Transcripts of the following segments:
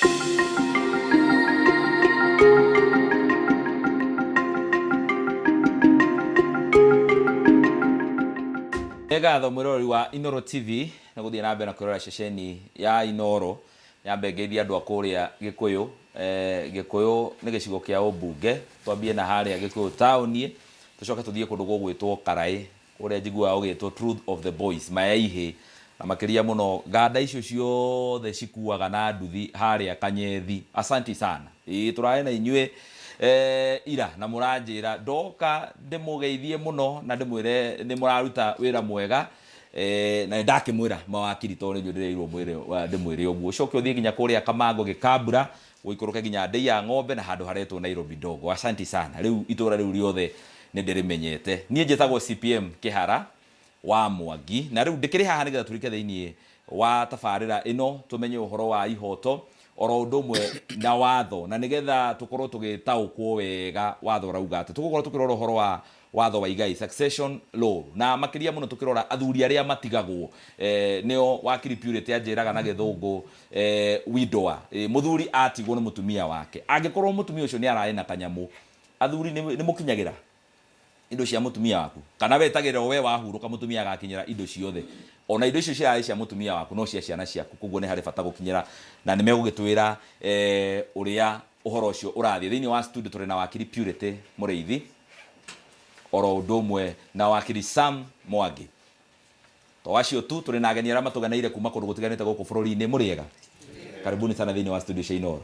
Nĩ ngatho mwĩroreri wa Inooro TV nĩ gũthiĩ na mbere na kwĩrorera ceceni ya Inooro. Nyambe ngeithie andũ a kũrĩa Gĩkũyũ. Eh, Gĩkũyũ nĩ gĩcigo kĩa ũmbunge. Twambie na harĩa Gĩkũyũ taũni, tũcoke tũthiĩ kũndũ gũgwĩtwo Karaĩ, kũrĩa njiguaga gũgĩtwo Truth of the Boys, ma ya ihĩ, na makĩria mũno nganda icio ciothe cikuaga na nduthi harĩa Kanyethi. Asanti sana. Ĩĩ tũrarĩ na inyuĩ eh, ira na mũranjĩra ndoka ndĩmũgeithie mũno na ndĩmwĩre nĩ mũraruta wĩra mwega. Eh, na nĩndakĩmwĩra mawakiri tondũ nĩ inyuĩ ndĩreirwo mwĩre ndĩmwĩre ũguo. Ũcoke ũthiĩ nginya kũrĩa Kamango Gĩkambura ũikũrũke nginya Ndei ya Ng'ombe na handũ haretwo Nairobi Ndogo. Asanti sana. Rĩu itũra rĩu rĩothe nĩ ndĩrĩmenyete. Niĩ njĩtagwo CPM Kĩhara wa Mwangi na rĩu ndĩkĩrĩ haha nĩgetha tũrike thĩinĩ wa tabarĩra ĩno tũmenye ũhoro wa ihoto oro ũndũ ũmwe na watho na nĩgetha tũkorwo tũgĩtaũkwo wega watho ũrauga atĩ. Tũgũkorwo tũkĩrora ũhoro wa Watho wa igai, succession law, na makĩria mũno tũkĩrora athuri arĩa matigagwo, nĩo wakiri Purity anjĩraga na gĩthũngũ widower. Mũthuri atigwo nĩ mũtumia wake, angĩkorwo mũtumia ũcio nĩ ararĩ na kanyamũ, athuri nĩ mũkinyagĩra indo cia mũtumia waku? Kana wetagĩrĩra o we wahurũka mũtumia agakinyĩra indo ciothe? Ona indo icio cirarĩ cia mũtumia waku no cia ciana ciaku, koguo nĩ harĩ bata gũkinyĩra, na nĩ megũgĩtwĩra ũrĩa ũhoro ũcio ũrathiĩ. Thĩinĩ wa studio tũrĩ na wakiri Purity Mũrĩithi, oro ũndũ ũmwe na wakiri Sam Mwangi. To acio tu, tũrĩ na ageni arĩa matũgeneire kuma kũndũ gũtiganĩte gũkũ bũrũri-inĩ. Mũrĩega? Karibuni sana thĩinĩ wa studio cia Inooro.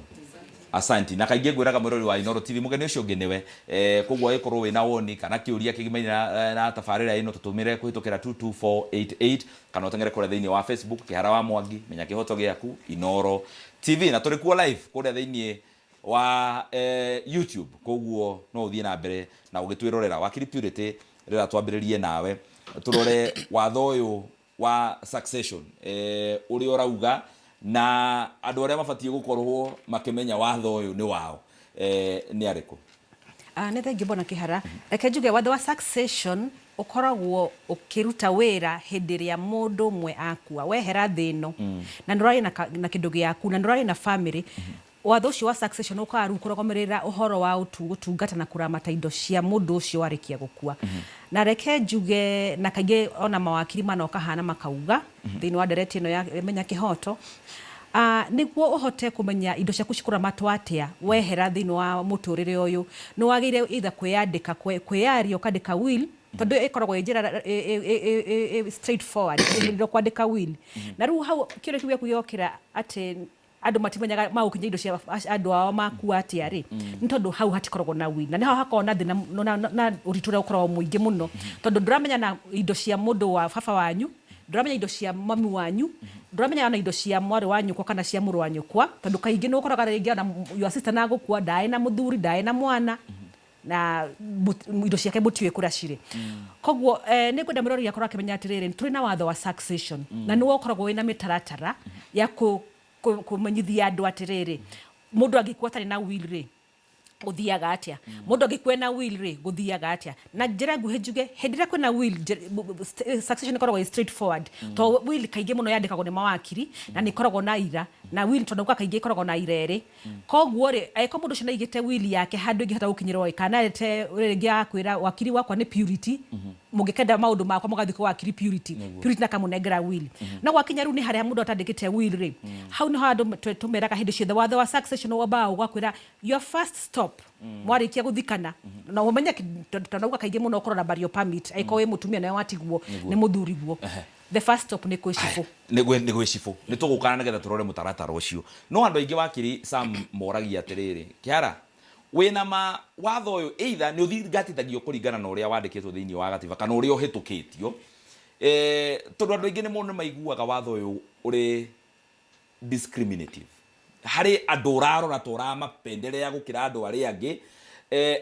Asanti. Na kaingĩ ngwĩraga mwĩroreri wa Inooro TV mũgeni ũcio ũngĩ nĩwe. Eh, koguo angĩkorwo wĩna woni kana kĩũria kĩgimaine na, na tabarĩra ĩno tũtũmĩre kũhĩtũkĩra 22488 kana ũteng'ere kũrĩa thĩinĩ wa Facebook Kĩhara wa Mwangi, menya kĩhoto gĩaku, Inooro TV. Na tũrĩ kuo live kũrĩa thĩinĩ wa YouTube koguo no ũthiĩ na mbere na ũgĩtwĩrorera. Wakiri Purity, rĩra twambĩrĩrie nawe tũrore watho ũyũ wa succession ũrĩa ũrauga na andũ arĩa mabatiĩ gũkorwo makĩmenya watho ũyũ nĩ wao nĩ arĩkũ? Nĩ thengiũ Bwana Kĩhara. Reke njuge watho wa succession ũkoragwo ũkĩruta wĩra hĩndĩ ĩrĩa mũndũ ũmwe akua, wehera thĩ ĩno na nĩ ũrarĩ na kĩndũ gĩaku na nĩ ũrarĩ na famĩlĩ. Watho ũcio wa succession ũkaga rĩu kũrũgamĩrĩra ũhoro wa gũtungata na kũramata indo cia mũndũ ũcio warĩkia gũkua. Na reke njuge, na kaingĩ ona mawakiri manoka haha na makauga thĩinĩ wa ndereti ĩno ya Menya Kĩhoto, nĩguo ũhote kũmenya indo ciaku cikũramatwo atĩa wehera thĩinĩ wa mũtũrĩre ũyũ, nĩ wagĩrĩire either kwĩyandĩka, kwĩyaria ũkandĩka will, tondũ ĩkoragwo ĩ njĩra ĩ straight forward ĩhĩrĩirwo kwandĩka will. Na rĩu hau kĩũria kĩu gĩaku gĩokĩra atĩ andũ matimenyaga magũkinya indo cia andũ ao makua atĩa rĩ, nĩ tondũ hau hatikoragwo na will, na nĩho hakoragwo na thĩna na ũritũ ũrĩa ũkoragwo mũingĩ mũno, tondũ ndũramenya na indo cia mũndũ wa baba wanyu, ndũramenya indo cia mami wanyu, ndũramenya ona indo cia mwarĩ wa nyũkwa kana cia mũrũ wa nyũkwa, tondũ kaingĩ nĩ ũkoraga rĩngĩ ona your sister na gũkua ndarĩ na mũthuri, ndarĩ na mwana, na indo ciake mũtiũĩ kũrĩa cirĩ. Koguo nĩ ngwenda mwĩroreri akorwo akĩmenya atĩrĩrĩ, tũrĩ na watho wa succession, na nĩguo ũkoragwo wĩna mĩtaratara ya kũmenyithia andũ atĩrĩrĩ, mũndũ angĩkua atarĩ na will rĩ, gũthiaga atĩa? Mũndũ angĩkua ena will rĩ, gũthiaga atĩa? Na njĩra nguhĩ njuge, hĩndĩ ĩrĩa kwĩna will, succession ĩkoragwo ĩ straight forward, tondũ will kaingĩ mũno yandĩkagwo nĩ mawakiri, na nĩ ĩkoragwo na aira, na will tondũ kaingĩ ĩkoragwo na aira erĩ. Koguo rĩ, angĩkorwo mũndũ ũcio nĩ aigĩte will yake handũ ĩngĩhota gũkinyĩrwo ĩ, kana arete rĩngĩ agakwĩra wakiri wakwa nĩ Purity, mũngĩkenda maũndũ makwa mũgathiĩ kwĩ wakiri Purity, Purity nĩ akamũnengera will. No gwakinya rĩu nĩ harĩa mũndũ atandĩkĩte will rĩ, hau nĩho andũ tũmeraga hĩndĩ ciothe watho wa succession wambaga ũgakwĩra your first stop mwarĩkia gũthikana, na ũmenye tondũ nauga kaingĩ mũno ũkorwo na burial permit angĩkorwo wĩ mũtumia nawe watigwo nĩ mũthuriguo. The first stop nĩ kwĩ cibũ. Nĩ gwĩ nĩ gwĩ cibũ. Nĩ tũgũkana nĩgetha tũrore mũtaratara ũcio. No andũ aingĩ wakiri Sam moragia atĩrĩrĩ, Kĩhara, wĩna ma watho ũyũ either nĩ ũthingatithagio kũringana na ũrĩa wandĩkĩtwo thĩinĩ wa gatiba kana ũrĩa ũhĩtũkĩtio, tondũ andũ aingĩ nĩ maiguaga watho ũyũ ũrĩ discriminative harĩ andũ ũrarora ta ũramapenderea gũkĩra andũ arĩa angĩ,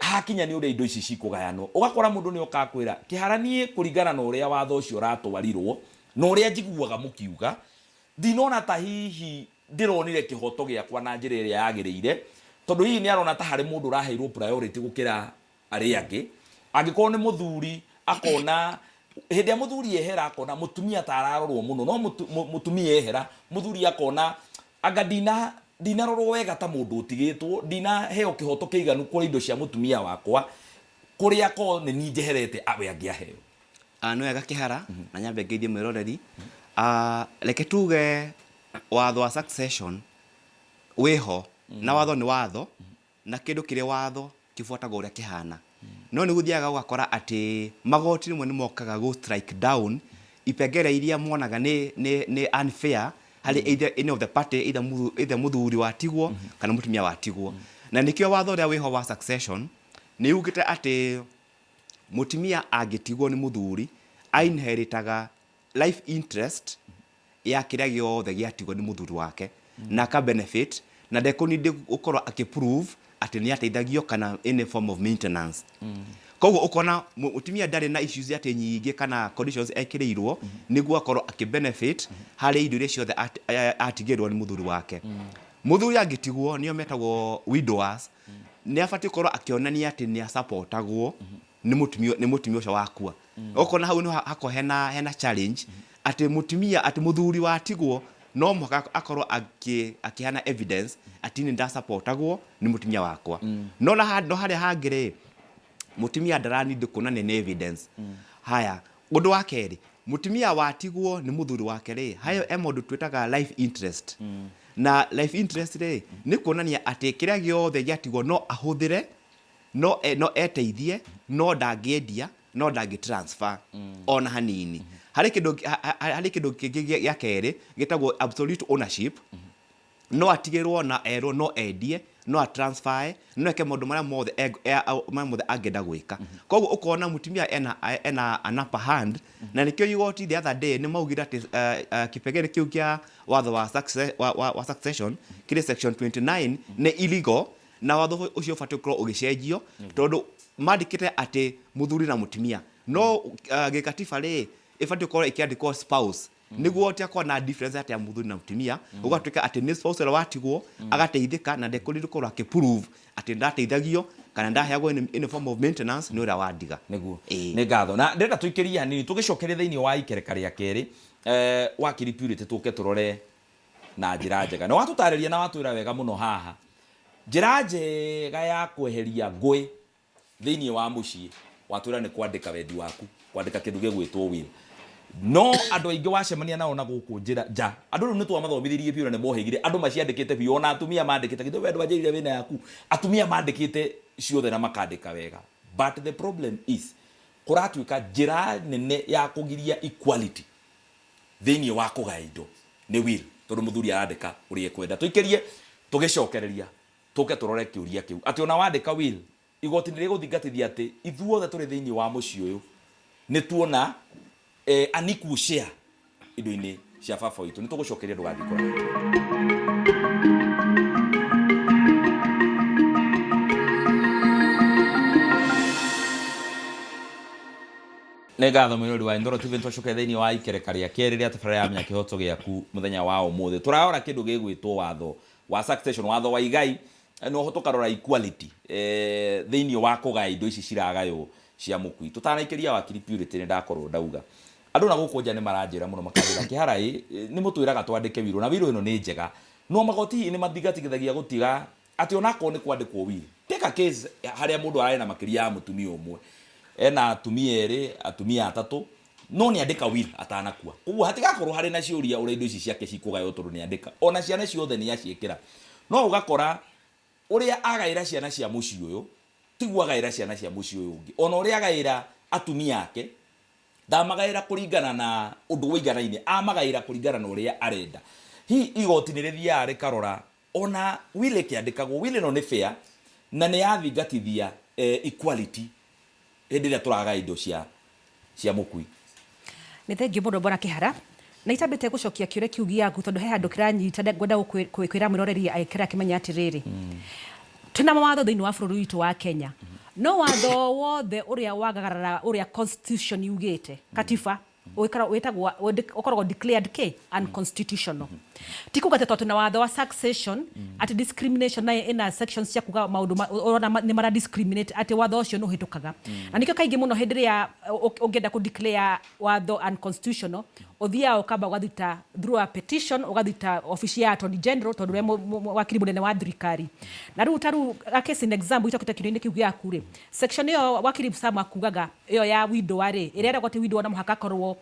hakinya nĩ ũrĩa indo ici cikũgayanwo ũgakora mũndũ nĩ oka akwĩra kĩhara niĩ kũringana na ũrĩa watho ũcio ũratwarirwo na ũrĩa njiguaga mũkiuga ndinona ta hihi ndĩronire kĩhoto gĩakwa na njĩra ĩrĩa yagĩrĩire tondũ hihi nĩ arona ta harĩ mũndũ ũraheirwo priority gũkĩra arĩa angĩ. Angĩkorwo nĩ mũthuri akona hĩndĩ ĩrĩa mũthuri ehera akona mũtumia ta ararorwo mũno, no mũtumia ehera mũthuri akona anga ndina Ndinarorwo wega ta mũndũ ũtigĩtwo, ndinaheo kĩhoto kĩiganu kũrĩ indo cia mũtumia wakwa, kũrĩa korwo nĩ niĩ njeherete we angĩaheo. Nĩ wega Kĩhara, na nyambe ngeithie mwĩroreri. Reke tuge watho wa succession wĩho, na watho nĩ watho, na kĩndũ kĩrĩ watho kĩbuatagwo ũrĩa kĩhana. No nĩ gũthiaga ũgakora atĩ magoti rĩmwe nĩ mokaga gũ strike down ipengere iria monaga nĩ, nĩ, nĩ unfair harĩ either any of the party, either, either mũthuri watigwo kana mũtumia watigwo. Na nĩkĩo watho ũrĩa wĩho wa succession nĩ ugĩte atĩ mũtumia angĩtigwo nĩ mũthuri a inheritaga life interest ya kĩrĩa gĩothe gĩatigwo nĩ mũthuri wake na aka benefit na ndekũnindi gũkorwo akĩ prove atĩ nĩ ateithagio kana any form of maintenance. Koguo ũkona mũtumia ndarĩ na issues atĩ nyingĩ kana conditions ekĩrĩirwo nĩguo akorwo akĩ benefit harĩ indo iria ciothe atigĩrwo nĩ mũthuri wake. Mũthuri angĩtigwo nĩo metagwo widowers, nĩ abatiĩ gũkorwo akĩonania atĩ nĩ asupportagwo nĩ mũtumia nĩ mũtumia ũcio wakua. Ũkona hau nĩho hakoragwo hena hena challenge atĩ mũtumia atĩ mũthuri watigwo no mũhaka akorwo akĩheana evidence atĩ nĩ ndasupportagwo nĩ mũtumia wakwa. No na no harĩa hangĩ rĩ, mũtumia ndara need kuonania nĩ evidence. Haya, ũndũ wa kerĩ, mũtumia watigwo nĩ mũthuri wake rĩ, hayo he maũndũ twĩtaga life interest. Na life interest rĩ, nĩ kuonania atĩ kĩrĩa gĩothe gĩatigwo no ahũthĩre, no eteithie, no ndangĩendia, no ndangĩ transfer ona hanini. Harĩ kĩndũ kĩngĩ gĩa kerĩ gĩtagwo absolute ownership. No atigĩrwo na erwo no endie, no a transfer, no eke maũndũ marĩa mothe marĩa mothe angĩenda gwĩka. Koguo ũkona mũtumia ena an upper hand, na nĩkĩo igoti the other day nĩ maugire atĩ kĩpengere kĩu kĩa watho wa succession kĩrĩ section 29 nĩ illegal, na watho ũcio ũbatiĩ gũkorwo ũgĩcenjio, tondũ mandĩkĩte atĩ mũthuri na mũtumia, no gĩkatiba rĩ, ĩbatiĩ gũkorwo ĩkĩandĩkwo spouse, nĩguo tiakorwo na difference atĩ ya mũthuri na mũtumia, ũgatuĩka atĩ nĩ spouse ũrĩa watigwo agateithĩka na ndekũrĩ gũkorwo akĩ prove atĩ ndateithagio kana ndaheagwo any form of maintenance nĩ ũrĩa wandiga. Nĩguo. Nĩ ngatho, na ndĩrenda tũikĩrie hanini tũgĩcokerie thĩinĩ wa ikereka rĩa kerĩ, wakiri Purity, tũke tũrore na njĩra njega na watũtarĩria na watwĩra wega mũno haha njĩra njega ya kweheria ngũĩ thĩinĩ wa mũciĩ. Watwĩra nĩ kwandĩka wendi waku, kwandĩka kĩndũ gĩgwĩtwo will. No andũ aingĩ wacemania nao na gũkũ njĩra nja, andũ rĩu nĩ twamathomithirie biũ na nĩ mohĩgire. Andũ maciandĩkĩte biũ, ona atumia mandĩkĩte githĩ we ndwanjĩrire wĩna yaku. Atumia mandĩkĩte ciothe na makandĩka wega, but the problem is kũratuĩka njĩra nene ya kũgiria equality thĩinĩ wa kũgaya indo nĩ will, tondũ mũthuri arandĩka ũrĩa ekwenda. Tũikĩrie, tũgĩcokereria tũke tũrore kĩũria kĩu atĩ ona wandĩka will, igoti nĩ rĩgũthingatithia atĩ ithuothe tũrĩ thĩinĩ wa mũciĩ ũyũ nĩ tuona an equal share indo-inĩ cia baba witũ. Nĩ tũgũcokeria, ndũgathiĩ kũraya. Nĩ ngatho, mwĩrori wa Inooro TV. Twacoke thĩinĩ wa ikereka rĩa kerĩ rĩa tabarĩra ya Menya Kĩhoto Gĩaku. Mũthenya wa ũmũthĩ tũrarora kĩndũ gĩgwĩtwo watho wa succession, watho wa igai, na oho tũkarora equality thĩinĩ wa kũgaya indo ici ciragaywo cia mũkui. Tũtanaikĩria wakiri Purity, nĩ ndakorwo ndauga andũ na gũkũ nja nĩ maranjĩra mũno, makanjĩra, "Kĩhara ĩ, nĩ mũtwĩraga twandĩke will, na will ĩno nĩ njega, no magoti hihi nĩ mathingatithagia gũtiga atĩ onakorwo nĩ kwandĩkwo will?" Take a case harĩa mũndũ ararĩ na makĩria ya mũtumia ũmwe, ena atumia erĩ, atumia atatũ, no nĩ andĩka will atanakua. Koguo hatigakorwo harĩ na ciũria ũrĩa indo ici ciake cikũgaywo, tondũ nĩ andĩka, ona ciana ciothe nĩ aciĩkĩra. No ũgakora ũrĩa agaĩra ciana cia mũciĩ ũyũ tiguo agaĩra ciana cia mũciĩ ũyũ ũngĩ, ona ũrĩa agaĩra atumia ake ndamagaĩra kũringana na ũndũ ũiganaine, amagaĩra kũringana na ũrĩa arenda. Hihi igoti nĩ rĩthiaga rĩkarora ona will ĩkĩandĩkagwo, will ĩno nĩ fair na nĩ yathingatithia equality hĩndĩ ĩrĩa tũragaya indo cia mũkui? Nĩ thengiũ mũno, bwana Kĩhara, na itambĩte gũcokia kĩũria kĩu gĩaku, tondũ he handũ kĩranyita ngwenda kwĩra mwĩroreri aikare akĩmenya atĩrĩrĩ, twĩna mawatho thĩinĩ wa bũrũri witũ wa Kenya, no watho wothe ũrĩa wagagarara ũrĩa constitution yugĩte, katiba, wĩtagwo, ũkoragwo declared kĩ unconstitutional. Ti kuga atĩ tondũ twĩna watho wa succession atĩ discrimination nayo ĩna sections cia kuga maũndũ ũrona nĩ mara discriminate atĩ watho ũcio nĩ ũhĩtũkaga. Na nĩkĩo kaingĩ mũno hĩndĩ ĩrĩa ũngĩenda kũ declare watho unconstitutional, ũthiaga ũkamba ũgathita through a petition, ũgathita obici ya Attorney General tondũ ũrĩa wakiri mũnene wa thirikari. Na rĩu ta rĩu a case in example itokĩte kĩũria-inĩ kĩu gĩaku rĩ, section ĩyo wakiri Sam akugaga ĩyo ya widower rĩ, ĩrĩa ĩragwo atĩ widower no mũhaka akorwo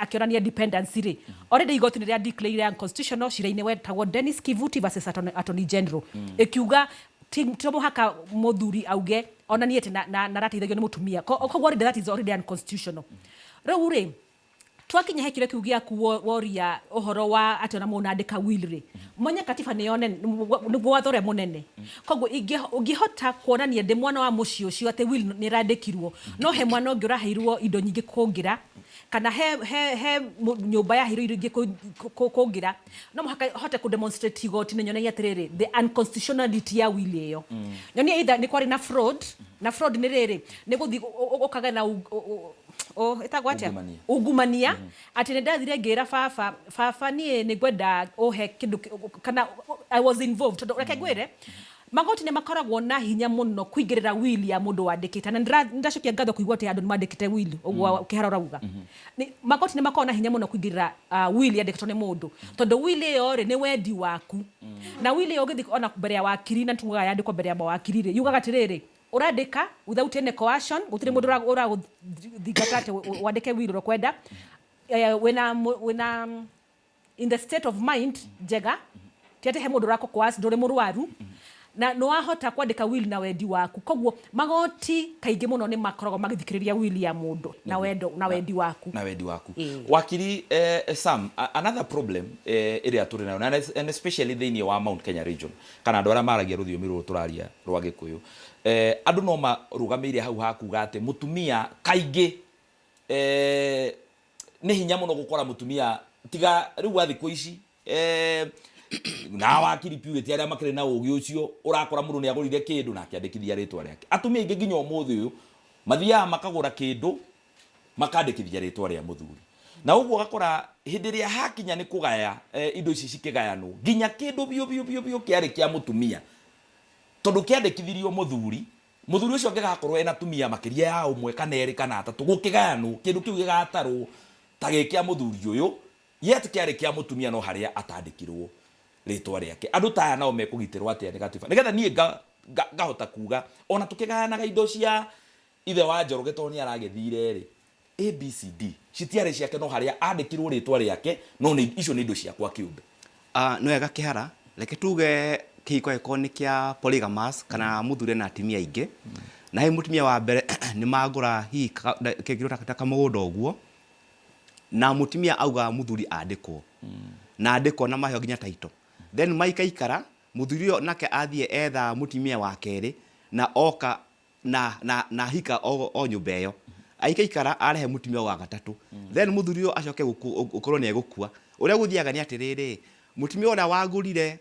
akĩonania dependency rĩ, already igoti nĩ rĩa declare unconstitutional cira-inĩ wetagwo Dennis Kivuti versus Attorney General, ĩkiuga ti mũhaka mũthuri auge onanie atĩ na arateithagio nĩ mũtumia. Koguo already that is already unconstitutional. Rĩu rĩ, twakinya he kĩũria kĩu gĩaku woria ũhoro wa atĩ ona mũndũ andĩka will rĩ, mwenye katiba nĩyo nene, nĩguo watho ũrĩa mũnene. Koguo ũngĩhota kuonania ndĩ mwana wa mũciĩ ũcio atĩ will nĩ ĩrandĩkirwo, no he mwana ũngĩ ũraheirwo indo nyingĩ kũngĩra, kana he nyũmba yaheirwo indo ingĩ kũngĩra, no mũhaka hote kũ demonstrate igoti-inĩ nyonagie atĩrĩrĩ the unconstitutionality ya will ĩyo. Nyonie either nĩ kwarĩ na fraud, na fraud nĩ rĩrĩ, nĩ gũthiĩ ũkagĩa na ĩtagwo atĩa? Ungumania. Ungumania, atĩ nĩ ndathire ngĩra baba, baba niĩ nĩ ngwenda ũhe kĩndũ kana I was involved. Tondũ reke ngwĩre, magoti nĩ makoragwo na hinya mũno kũingĩrĩra will ya mũndũ wandĩkĩte. Na nĩndĩracokia ngatho kũigua atĩ andũ nĩ mandĩkĩte will, ũguo Kĩhara ũrauga. Magoti nĩ makoragwo na hinya mũno kũingĩrĩra will yandĩkĩtwo nĩ mũndũ. Tondũ will ĩyo rĩ, nĩ wendi waku. Na will ĩyo ũngĩthiĩ ona mbere ya wakiri, na tugaga yandĩkwo mbere ya mawakiri rĩ, yugaga atĩrĩrĩ, ũrandĩka without any coercion, gũtirĩ mũndũ ũragũthingata atĩ wandĩke will ũrĩa ũkwenda. Wĩna in the state of mind njega, ti atĩ he mũndũ ũrakũ coerce, ndũrĩ mũrwaru, na nĩ wahota kwandĩka will na wendi waku. Koguo magoti kaingĩ mũno nĩ makoragwo magĩthikĩrĩria will ya mũndũ na wendo na wendi waku. Na wendi waku. Wakiri Sam, another problem ĩrĩa tũrĩ nayo, and especially thĩinĩ wa Mount Kenya region, kana andũ arĩa maragia rũthiomi rũrũ tũraria rwa Gĩkũyũ, andũ no marũgamĩire hau hakuga atĩ mũtumia kaingĩ nĩ hinya mũno gũkora mũtumia tiga rĩu wa thikũ ici na wakiri Purity arĩa makĩrĩ na ũgĩ ũcio, ũrakora mũndũ nĩ agũrire kĩndũ na akĩandĩkithia rĩtwa rĩake. Atumia aingĩ nginya ũmũthĩ ũyũ mathiaga makagũra kĩndũ makandĩkithia rĩtwa rĩa mũthuri, na ũguo ũgakora hĩndĩ ĩrĩa hakinya nĩ kũgaya indo ici cikĩgayanwo, nginya kĩndũ biũ biũ biũ biũ kĩarĩ kĩa mũtumia, tondũ kĩandĩkithirio mũthuri, mũthuri ũcio angĩgakorwo ena atumia makĩria ya ũmwe kana erĩ kana atatũ, gũkĩgayanwo kĩndũ kĩu gĩgatarwo ta gĩ kĩa mũthuri ũyũ, yet kĩarĩ kĩa mũtumia no harĩa atandĩkirwo rĩtwa rĩake. Andũ ta aya nao mekũgitĩrwo atĩa nĩ gatiba, nĩgetha niĩ ngahota kuga ona tũkĩgayanaga indo cia ithe wa Njoroge tondũ nĩ aragĩthire rĩ, ABCD citiarĩ ciake no harĩa andĩkirwo rĩtwa rĩake, no nĩ icio nĩ indo ciakwa kĩũmbe. Nĩ wega Kĩhara, reke tuge kĩhiko angĩkorwo nĩ kĩa polygamous kana mũthuri ena atumia aingĩ, na he mũtumia wa mbere nĩ magũra hihi kĩngĩrwo ta kamũgũnda ũguo, na mũtumia auga mũthuri andĩkwo, na andĩkwo na maheo nginya title, then maikaikara mũthuri ũyũ nake athiĩ etha mũtumia wa kerĩ na oka na hika o nyũmba ĩyo, aikaikara arehe mũtumia wa gatatũ, then mũthuri ũyũ acoke gũkorwo nĩ egũkua. Ũrĩa gũthiaga nĩ atĩrĩrĩ, mũtumia ũrĩa wagũrire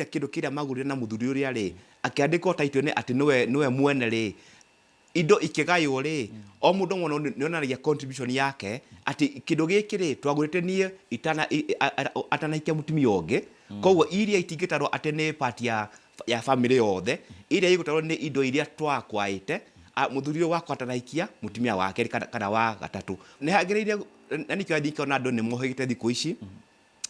kĩndũ kĩrĩa magũrire na mũthuri ũrĩa rĩ, akĩandĩkwo title nĩ atĩ nĩwe mwene rĩ, indo ikĩgaywo rĩ, o mũndũ mũno nĩ onanagia contribution yake atĩ kĩndũ gĩkĩ rĩ twagũrĩte niĩ atanahikia mũtumia ũngĩ, koguo iria itingĩtarwo atĩ nĩ part ya family yothe, iria igũtarwo nĩ indo iria twakwaĩte mũthuri ũyũ wakwa atanahikia mũtumia wa kerĩ kana wa gatatũ. Nĩ hagĩrĩire, na nĩkĩo ndikĩona andũ nĩ mohĩgĩte thikũ ici,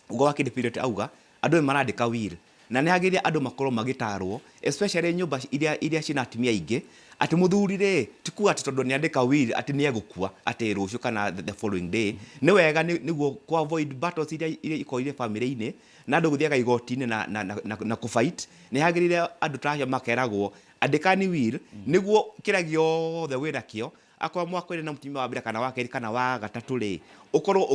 ũguo wa kĩndũ period auga andũ nĩ marandĩka will, na nĩ hagĩrĩire andũ makorwo magĩtarwo, especially nyũmba iria ciĩna atumia aingĩ, atĩ mũthuri rĩ ti kuga atĩ tondũ nĩ andĩka will atĩ nĩ egũkua atĩ rũciũ kana the following day. Nĩ wega nĩguo ku avoid battles iria ikoragwo irĩ family-inĩ na andũ gũthiaga igoti-inĩ na kũ fight. Nĩ hagĩrĩire andũ ta acio makeragwo andĩkani will nĩguo kĩrĩa gĩothe wĩnakĩo, akorwo mwakorire na mũtumia wa mbere kana wa kerĩ kana wa gatatũ rĩ, ũkorwo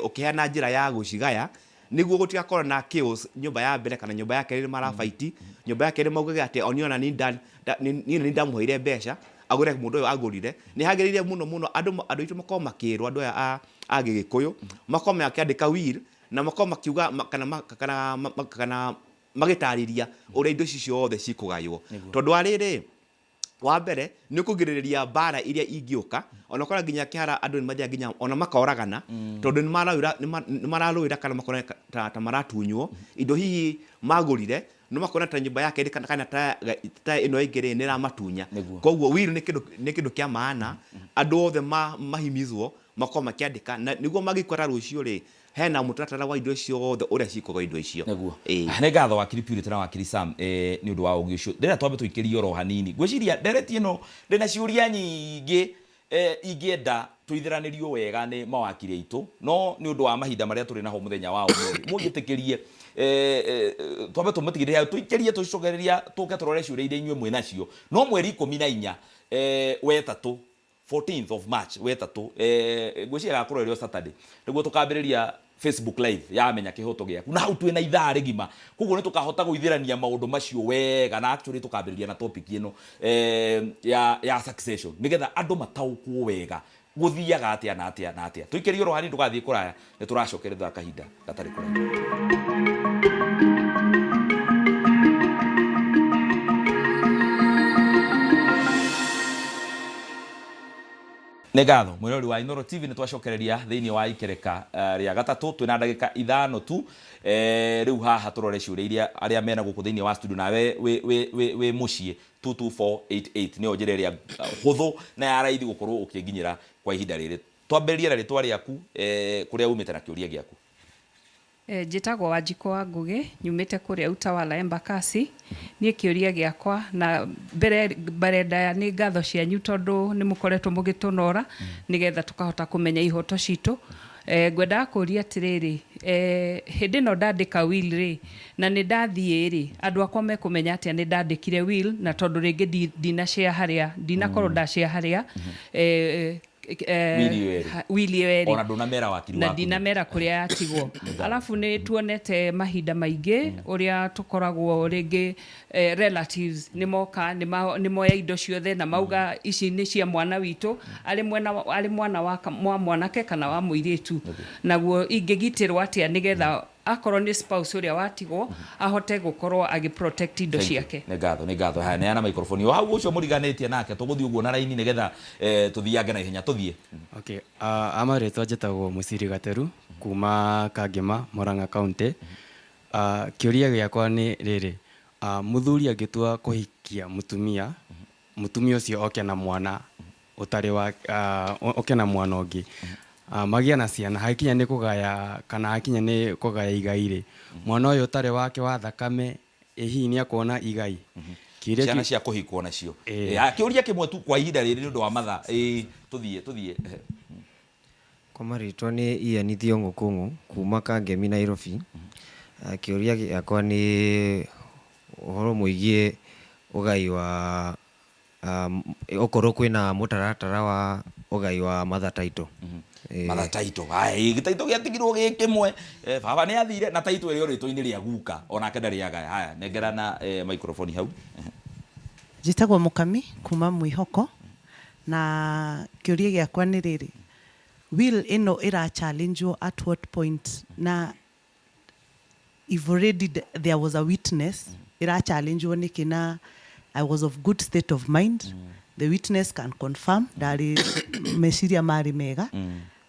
ũkĩheana njĩra ya gũcigaya nĩguo gũtigakorwo na chaos nyũmba ya mbere kana nyũmba ya kerĩ nĩ marabaiti, nyũmba ya kerĩ maugage atĩ o niĩ ona niĩ ndamũheire mbeca agũre mũndũ ũyũ agũrire. Nĩ hagĩrĩire mũno mũno andũ aitũ makorwo makĩrwo, andũ aya a Gĩgĩkũyũ makorwo makĩandĩka will na makorwo makiuga kana magĩtarĩria ũrĩa indo ici ciothe cikũgaywo, tondũ wa rĩrĩ Wa mbere nĩ kũgirĩrĩria mbara iria ingĩũka, ona ũkora nginya kĩhara andũ nĩ mathiaga nginya ona makoragana, tondũ nĩ mararũĩra nĩ mararũĩra kana makona ta, ta maratunywo indo hihi magũrire, no makona ta nyũmba ya kerĩ kana, kana ta, ta ĩno ĩngĩ rĩ nĩ ĩramatunya. Nĩguo. Koguo will nĩ kĩndũ nĩ kĩndũ kĩa maana, andũ othe ma, mahimizwo makorwo makĩandĩka na nĩguo mangĩkora rũciũ rĩ, hena mũtaratara wa indo ciothe ũrĩa cikũgwo indo icio. Nĩguo. Ĩĩ. Nĩ ngatho wakiri Purity na wakiri Sam eh, nĩ ũndũ wa ũgĩ ũcio. Ndĩrenda twambe tũikĩrie oro hanini. Ngwĩciria ndereti ĩno ndĩna ciũria nyingĩ eh, ingĩenda tũithĩranĩrio wega nĩ mawakiri aitũ, no nĩ ũndũ wa mahinda marĩa tũrĩ naho mũthenya wa ũmũthĩ, mũnjĩtĩkĩrie eh, eh, twambe tũmũtigĩrĩre hau, tũikĩrie tũcokereria tũke tũrore ciũria iria inyuĩ mwĩ nacio. No mweri 14 eh, wetatũ 14th of March wetatũ eh, ngwĩciria ĩgakorwo ĩrĩ o Saturday nĩguo tũkambĩrĩria Facebook live ya menya kĩhoto gĩaku na hau twĩna ithaa rĩgima koguo nĩ tũkahota gũithĩrania maũndũ macio wega na actually tũkambĩrĩria na topic ĩno eh, ya, ya succession nĩgetha andũ mataũkwo wega gũthiaga atĩa na atĩa na atĩa tũikĩrie oro hanini ndũgathiĩ kũraya nĩ tũracokerera kahinda gatarĩ kũraihu. Nĩ ngatho mwĩrori wa Inooro TV, nĩ twacokereria thĩinĩ wa ikereka rĩa gatatũ twĩna ndagĩka ithano tu. Rĩu haha tũrore ciũria iria arĩa mena gũkũ thĩinĩ wa studio nawe wĩ, wĩ, wĩ, wĩ mũciĩ 22488 nĩyo njĩra ĩrĩa hũthũ na ya raithi gũkorwo ũkĩnginyĩra kwa ihinda rĩrĩ. Twambĩrĩrie na rĩtwa rĩaku, kũrĩa umĩte na kĩũria gĩaku. Njĩtagwo Wanjikũ wa Ngũgĩ, nyumĩte kũrĩa Utawala Embakasi. Niĩ kĩũria gĩakwa na mbere mbere ndaya nĩ ngatho cianyu tondũ nĩ mũkoretwo mũgĩtũnora nĩgetha tũkahota kũmenya ihoto citũ. Ngwendaga kũria atĩrĩrĩ, hĩndĩ ĩno ndandĩka will rĩ, na nĩ ndathiĩ rĩ, andũ akwa mekũmenya atĩa nĩ ndandĩkire will na tondũ rĩngĩ ndina share harĩa, ndinakorwo nda share harĩa Will ĩyo ĩrĩ. Will ĩyo ĩrĩ. Ona ndũnamera wakiri na waku. Ndinamera kũrĩa yatigwo. Alafu nĩ tuonete mahinda maingĩ ũrĩa tũkoragwo rĩngĩ relatives nĩ moka nĩ moya indo ciothe na mauga ici nĩ cia mwana witũ, arĩ mwena arĩ mwana wa wa mwanake kana wa mũirĩtu. Naguo ingĩgitĩrwo atĩa nĩgetha akorwo nĩ spouse ũrĩa watigwo ahote gũkorwo agĩ protect indo Thank you. ciake? Nĩ ngatho, nĩ ngatho. Haya, neana microphone o hau ũcio mũriganĩtie nake, tũgũthiĩ ũguo na raini nĩgetha tũthiange na ihenya. Tũthiĩ. Okay, amarĩtwa njĩtagwo Mũciri Gateru kuma Kangema, Murang'a County. Kĩũria gĩakwa nĩ rĩrĩ, mũthuri angĩtua kũhikia mũtumia, mũtumia ũcio oke na mwana ũtarĩ wa, oke na mwana ũngĩ, magĩe na ciana, hakinya nĩ kũgaya kana hakinya nĩ kũgaya igai rĩ, mwana ũyũ ũtarĩ wake wa thakame ĩ hihi nĩ akuona igai? Kĩũria Ciana cia kũhikwo nacio. Ĩĩ. Ĩ, kĩũria kĩmwe tu kwa ihinda rĩrĩ nĩ ũndũ wa mathaa. Ĩ, tũthiĩ, tũthiĩ. Kwa marĩtwa nĩ Ian Thiong'o Kũng'ũ kuma Kangemi Nairobi. Kĩũria gĩakwa nĩ ũhoro mũigiĩ ũgai wa okorwo kwĩna mũtaratara wa ũgai wa mother title. Mother title. Haya, ĩ, gĩtaitũ gĩatigirwo gĩ kĩmwe. Baba nĩ athire na title ĩrĩ o rĩtwa-inĩ rĩa guka, onake ndarĩ agaya. Haya, nengerana microphone hau. Njĩtagwo Mũkami kuma Mwĩhoko, na kĩũria gĩakwa nĩ rĩrĩ, will ĩno ĩra challenge at what point, na if already there was a witness, ĩra challenge nĩkĩ, na I was of good state of mind, the witness can confirm ndarĩ meciria marĩ mega,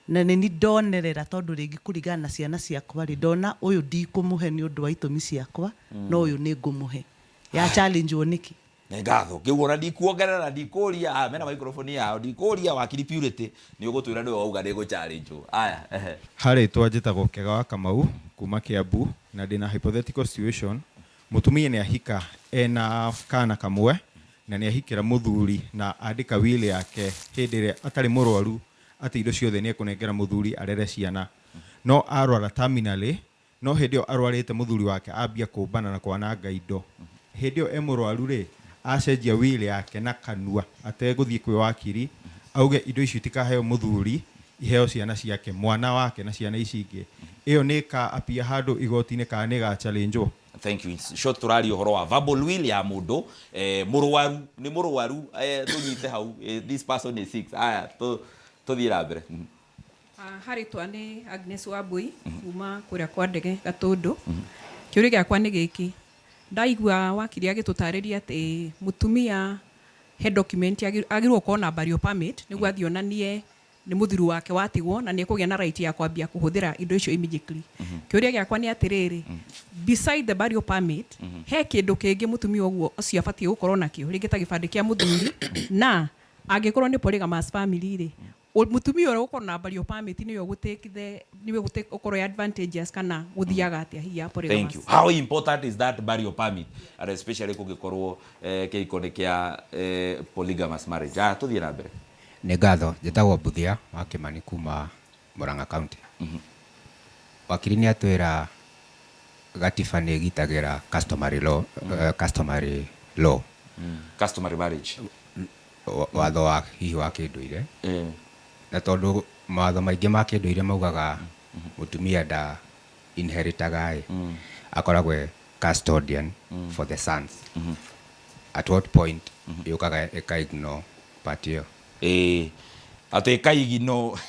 na nĩ ni ndonerera tondũ rĩngĩ kũringana na ciana ciakwa rĩ, ndona ũyũ ndikũmũhe nĩ ũndũ wa itũmi ciakwa, no ũyũ nĩ ngũmũhe, ya challenge nĩkĩ? Nĩ ngatho. Kĩu ona ndikuongerera, ndikũria. Ah, mena microphone yao, ndikũria wakiri Purity, nĩ ũgũtwĩra nĩwe wauga nĩ gũ-challenge. Aya, ehe. Harĩtwa njĩtagwo Kega wa Kamau kuma Kiambu, na ndĩna hypothetical situation. Mũtumia nĩ ahika ena kana kamwe, na nĩ ahikĩra mũthuri na andĩka will yake hĩndĩ ĩrĩa atarĩ mũrwaru atĩ indo ciothe nĩ ekũnengera mũthuri arere ciana. No arwara terminally, no hĩndĩ ĩyo arwarĩte mũthuri wake ambia kũmbana na kwananga indo. Hĩndĩ ĩyo e mũrwaru rĩ, acenjia will yake na kanua ategũthiĩ kwĩ wakiri, auge indo icio itikaheo mũthuri, iheo ciana ciake, mwana wake na ciana ici ingĩ. Ĩyo nĩ ĩka appear handũ igoti-inĩ kana nĩ ĩga challenge wo? Thank you. In short, tũraria ũhoro wa verbal will ya mũndũ mũrwaru, nĩ mũrwaru, tũnyite hau, this person is sick. Aya, tũthiĩ na mbere. Harĩtwa nĩ Agnes Wambui kuma kũrĩa kwa Ndege Gatũndũ. Kĩũria gĩakwa nĩ gĩkĩ, ndaigua wakiri agĩtũtarĩria atĩ mũtumia He document agĩrĩirwo gũkorwo na burial permit nĩguo athiĩ onanie nĩ mũthuri wake watigwo na nĩ ekũgĩa na right ya kwambia kũhũthĩra indo icio immediately. Kĩũria gĩakwa nĩ atĩrĩrĩ, beside the burial permit, he kĩndũ kĩngĩ mũtumia ũguo ũcio abatiĩ gũkorwo nakĩo, rĩngĩ ta gĩbandĩ kĩa mũthuri, na angĩkorwo nĩ polygamous family rĩ, mũtumia ũrĩa ũgũkorwo na burial permit nĩwe ũgũ take the nĩwe ũgũ ũkorwo ĩ advantageous kana gũthiaga atĩa hihi ya polygamous? Thank you. How important is that burial permit and especially kũngĩkorwo eh, kĩhiko nĩ kĩa eh, polygamous marriage? Ah, tũthiĩ na mbere. Nĩ ngatho, njĩtagwo Mbuthia wa Kĩmani kuma Murang'a County. Wakiri nĩ atwĩra gatiba nĩ ĩgitagĩra customary law, customary law. Customary marriage. Watho wa hihi wa kĩndũire. Na tondũ mawatho maingĩ ma kĩndũire maugaga mũtumia nda inheritaga ĩ, akoragwo e custodian for the sons. At what point yũkaga ĩka ignore part ĩyo? Ĩĩ, atĩ ĩka ignore.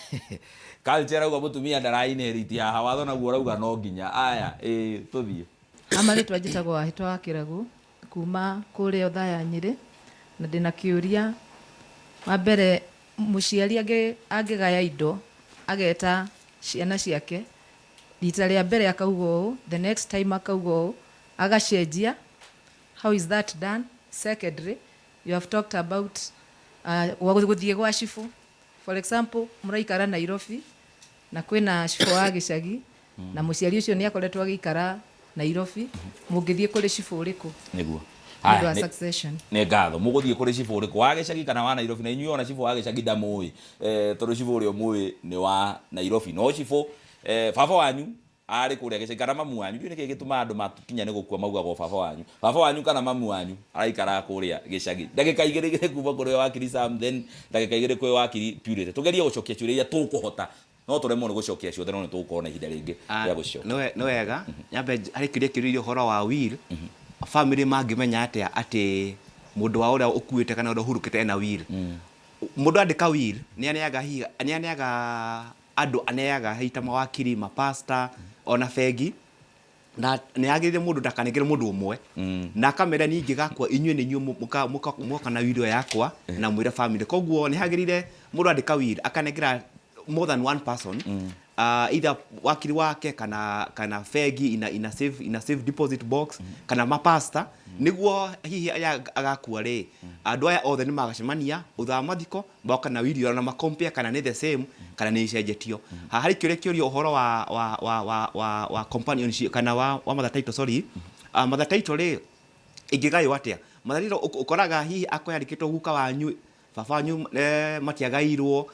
Culture ĩrauga mũtumia ndara inherit haha, watho naguo ũrauga no nginya. Aya, ĩĩ, tũthiĩ. Ha marĩtwa njĩtagwo Wahĩtwa wa Kĩragu kuma kũrĩa Othaya Nyĩrĩ, na ndĩna kĩũria. Wa mbere, mũciari angĩgaya indo ageta ciana ciake, rita rĩa mbere akauga ũũ, the next time akauga ũũ, agacenjia, how is that done? Secondly, you have talked about gũthiĩ gwa cibũ. For example, mũraikara Nairobi na kwĩna cibũ wa gĩcagi na mũciari ũcio nĩ akoretwo agĩikara Nairobi, mũngĩthiĩ kũrĩ cibũ ũrĩkũ? Nĩguo. Nĩ ũndũ wa succession. Nĩ ngatho. Mũgũthiĩ kũrĩ cibũ ũrĩkũ? Wa gĩcagi kana wa Nairobi? Na inyuĩ ona cibũ wa gĩcagi ndamũĩ, tondũ cibũ ũrĩa ũmũĩ nĩ wa Nairobi. No cibũ, baba wanyu arĩ kũrĩa gĩcagi kana mamu wanyu, ndiũĩ nĩkĩ gĩtũmaga andũ makinya nĩ gũkua maugagwo baba wanyu. Baba wanyu kana mamu wanyu araikaraga kũrĩa gĩcagi. Ndagĩka igĩrĩ igĩrĩ kuma kũrĩ wakiri Sam, then ndagĩka igĩrĩ kwĩ wakiri Purity. Tũgerie gũcokia ciũria iria tũkũhota. No tũremwo nĩ gũcokia ciothe no nĩ tũgũkorwo na ihinda rĩngĩ rĩa gũcicokia. Nĩ wega, nyambe harĩ kĩũria kĩũririo ũhoro wa will, family mangĩmenya atĩa atĩ mũndũ wao ũrĩa ũkuĩte kana ũrĩa ũhurũkĩte ena will? Mũndũ andĩka will nĩ aneaga hihi nĩ aneaga andũ aneaga hihi ta mawakiri, mapastor ona bengi na nĩ yagĩrĩire mũndũ ndakanengere mũndũ ũmwe na akamera niĩ ingĩgakua inyuĩ nĩ inyuĩ mũgoka na will ĩyo yakwa na mwĩre family. Koguo nĩ hagĩrĩire mũndũ andĩka will akanengera more than one person either wakiri wake kana kana bengi ina ina safe ina safe deposit box kana mapasta nĩguo hihi aya agakua rĩ andũ aya othe nĩ magacemania thutha wa mathiko moka na will ĩyo na ma compare kana nĩ the same kana nĩ icenjetio. Haha harĩ kĩũria kĩũrio ũhoro wa wa wa wa wa wa companionship kana wa wa mother title sorry. Mother title rĩ ĩngĩgaywo atĩa? Mother title ũkoraga hihi akorwo yandĩkĩtwo guka wanyu, baba wanyu matiagairwo.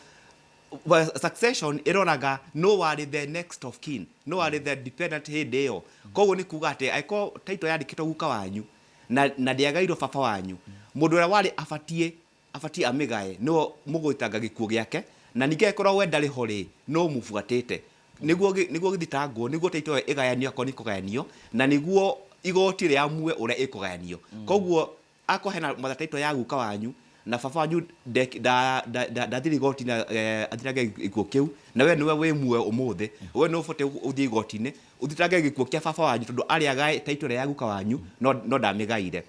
Succession ĩroraga nũ warĩ the next of kin, nũ warĩ the dependent hĩndĩ ĩyo. Koguo nĩ kuga atĩ angĩkorwo title yandĩkĩtwo guka wanyu na na ndĩagairwo baba wanyu, mũndũ ũrĩa warĩ abatiĩ abatiĩ amĩgae nĩwe mũgũthitanga gĩkuũ gĩake, na ningĩ angĩkorwo we ndarĩ ho rĩ, nũ ũmũbuatĩte, nĩguo nĩguo gĩthitangwo, nĩguo title ĩyo ĩgayanio akorwo nĩ ĩkũgayanio, na nĩguo igoti rĩamue ũrĩa ĩkũgayanio. Koguo akorwo hena mother title ya guka wanyu, na baba wanyu ndathire igoti-inĩ athitange gĩkuũ kĩu, na we nĩwe wĩ muoyo ũmũthĩ, we nĩwe ũbatiĩ ũthiĩ igoti-inĩ, ũthitange gĩkuũ kĩa baba wanyu tondũ arĩ agae title ĩrĩa ya guka wanyu, no ndamĩgaire.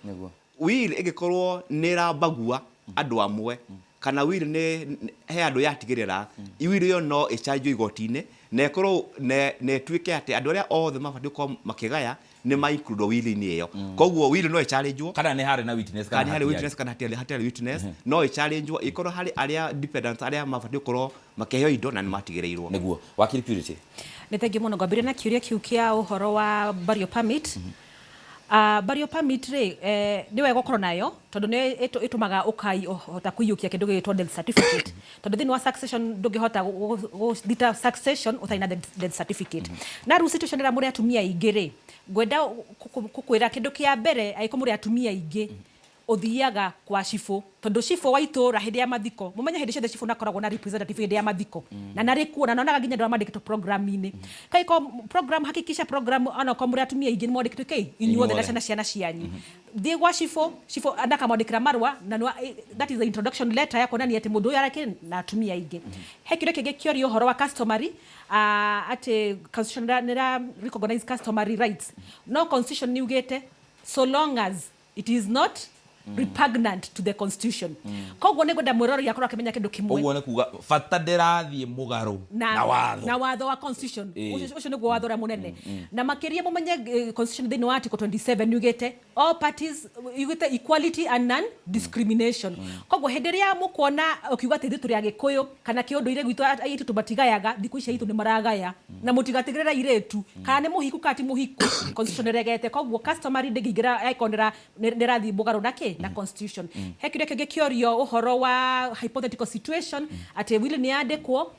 Will ĩngĩkorwo nĩ ĩrambagua andũ amwe kana will nĩ he andũ yatigĩrĩra, will ĩyo no ĩcanjio igoti-inĩ na ĩkorwo na ĩtuĩke atĩ andũ arĩa othe mabatiĩ gũkorwo makĩgaya nĩ ma include will -inĩ ĩyo. Koguo will no ĩchallengewo. Kana nĩ harĩ na witness kana kana nĩ harĩ witness kana hatiarĩ hatiarĩ witness, no ĩchallengewo ĩkorwo harĩ arĩa dependents arĩa mabatiĩ gũkorwo makĩheo indo na nĩ matigĩrĩirwo. Nĩguo. Wakiri Purity. Nĩ thengiũ mũno. Ngwambĩrĩria na kĩũria kĩu kĩa ũhoro wa burial permit. Burial permit rĩ, nĩ wega ũkorwo nayo tondũ nĩ ĩtũmaga ũkahota kũiyũkia kĩndũ gĩgwĩtwo death certificate. Tondũ thĩinĩ wa succession ndũngĩhota gũthita succession ũtarĩ na death certificate. Na rĩu situation ĩrĩa mũrĩ atumia aingĩ rĩ, ngwenda gũkwĩra kĩndũ kĩa mbere angĩkorwo mũrĩ atumia aingĩ, ũthiaga kwa cibũ tondũ cibũ wa itũra hĩndĩ ya mathiko mũmenye hĩndĩ ciothe cibũ nakoragwo na representative hĩndĩ ya mathiko na narĩ kuo na nonaga nginya andũ arĩa mandĩkĩtwo program-inĩ kaiko program hakikisha program onakorwo mũrĩ atumia aingĩ nĩ mwandĩkĩtwo kĩ inyuothe na ciana ciana cianyu thiĩ gwa cibũ cibũ ndakamwandĩkĩra marũa na that is the introduction letter ya kuonania atĩ mũndũ ũyũ arakĩ na atumia aingĩ. He kĩũria kĩngĩ kĩorio ũhoro wa customary atĩ constitution nĩ ĩra recognize customary rights no constitution nĩ yugĩte so long as it is not Repugnant to the constitution. Koguo nĩ ngwenda mwĩroreri akorwo akĩmenya kĩndũ kĩmwe. Ũguo nĩ kuga bata ndĩrathiĩ mũgarũ na watho. Na watho wa constitution. Ũcio ũcio nĩguo watho ũrĩa mũnene. Na makĩria mũmenye constitution thĩinĩ wa article 27 yugĩte all parties, yugĩte equality and non discrimination. Koguo hĩndĩ ĩrĩa mũkuona ũkiuga atĩ ithuĩ tũrĩ Agĩkũyũ kana kĩũndũire gwitũ airĩtu matigayaga, thikũ ici airĩtu nĩ maragaya. Na mũtigatigĩrĩre airĩtu kana nĩ mũhiku kana ti mũhiku, constitution ĩregete. Koguo customary ndĩngĩingĩra angĩkorwo nĩ ĩrathiĩ mũgarũ na kĩ na constitution. He kĩũria kĩngĩ kĩorio ũhoro wa hypothetical situation, atĩ will nĩ yandĩkwo,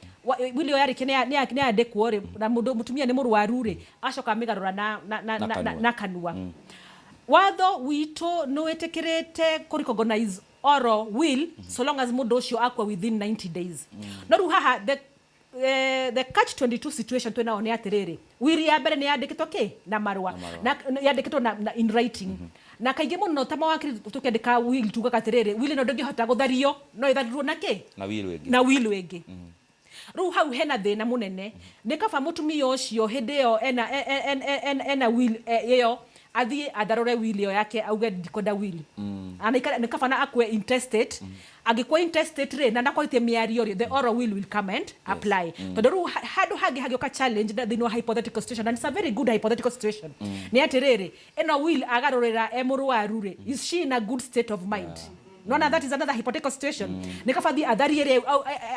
will ĩyo yarĩkia nĩ yandĩkwo rĩ, na mũndũ mũtumia nĩ mũrwaru rĩ, acoka amĩgarũra na Na kanua. Na kanua. Watho witũ nĩ wĩtĩkĩrĩte kũ recognize oral will so long as mũndũ ũcio akua within 90 days. No rĩu haha the catch 22 situation twĩnao nĩ atĩrĩrĩ, will ya mbere nĩ yandĩkĩtwo kĩ na marũa, na yandĩkĩtwo na in writing. Na kaingĩ mũno ta mawakiri tũkĩandĩka will tugaga atĩrĩrĩ, will ĩno ndĩngĩhota gũthario, no ĩtharirwo na kĩ? Na will ĩngĩ. Na will ĩngĩ. Rĩu hau hena thĩna mũnene. Nĩ kaba mũtumia ũcio hĩndĩ ĩyo ena will ĩyo athiĩ atharũre will ĩyo yake, auge ndikwenda will. Anaikara nĩ kaba na akue intestate. Angĩkua intestate rĩ, na ndakwarĩtie mĩario rĩ, the oral will come and apply. Tondũ rĩu handũ hangĩ hangĩũka challenge na thĩinĩ wa hypothetical situation, and it's a very good hypothetical situation, nĩ atĩrĩrĩ, ĩno will agarũrĩra e mũrwaru rĩ, is she in a good state of mind? Nona that is another hypothetical situation. Nĩ kaba thiĩ atharie ĩrĩa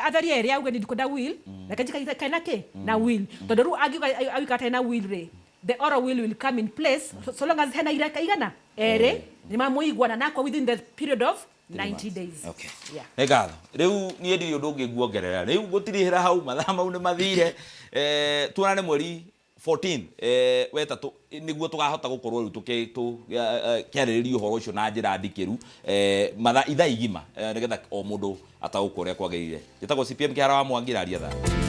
atharie ĩrĩa auge ndikwenda will, reke njikare kaina kĩ na will. Tondũ rĩu angiuga auga atarĩ na will rĩ, the oral will come in place so long as hena ireka igana erĩ nĩ mamũiguana nakwa within the period of 90 days. Yeah. Nĩ ngatho. Rĩu niĩ ndirĩ ũndũ ũngĩ nguongerera. Rĩu gũtirihĩra hau, mathaa mau nĩ mathire. Tuonane mweri 14 wetatũ nĩguo tũkahota gũkorwo rĩu tũkĩarĩrĩria ũhoro ũcio na njĩra ndikĩru, mathaa ithaa igima, nĩgetha o mũndũ ataũkwo ũrĩa kwagĩrĩire. Njĩtagwo CPM Kĩhara wa Mwangi, raria thaa.